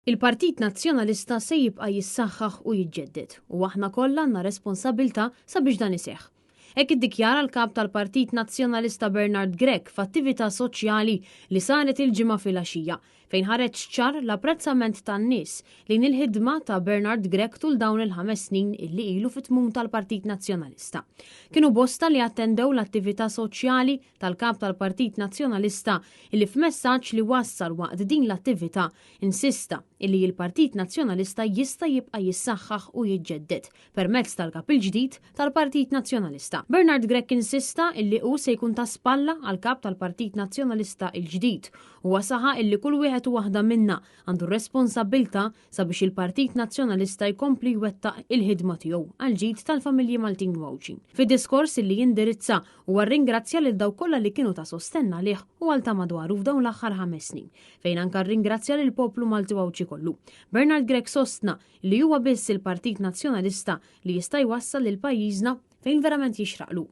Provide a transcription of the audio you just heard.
Il-Partit Nazzjonalista se jibqa' jissaħħaħ u jiġġedded u aħna kollha għandna responsabbiltà sabiex dan iseħħ. Hekk iddikjara l-Kap tal-Partit Nazzjonalista Bernard Grech f'attività soċjali li saret il-Ġimgħa filgħaxija fejn ħareġ ċar l-apprezzament tan-nies lejn il-ħidma ta' Bernard Grech tul dawn il-ħames snin illi ilu fit-tmun tal-Partit Nazzjonalista. Kienu bosta li attendew l-attività soċjali tal-Kap tal-Partit Nazzjonalista illi f'messaġġ li wassal waqt din l-attività insista illi il-Partit Nazzjonalista jista' jibqa' jissaħħaħ u jiġġedded permezz tal-Kap il-ġdid tal-Partit Nazzjonalista. Bernard Grech insista illi hu se jkun ta' spalla għall-Kap tal-Partit Nazzjonalista il-ġdid. Huwa saħaq illi kull wieħed u waħda minna għandu r-responsabbiltà sabiex il-Partit Nazzjonalista jkompli jwettaq il-ħidma tiegħu għall-ġid tal-familji Maltin u Għawdxin. Fid-diskors illi indirizza huwa rringrazzja lil dawk kollha li kienu ta' sostenn għalih u għal ta' madwaru f'dawn l-aħħar ħames snin, fejn anka rringrazzja lill-poplu Malti u Għawdxi kollu. Bernard Grech sostna li huwa biss il-Partit Nazzjonalista li jista' jwassal lil pajjiżna fejn verament jixraqlu.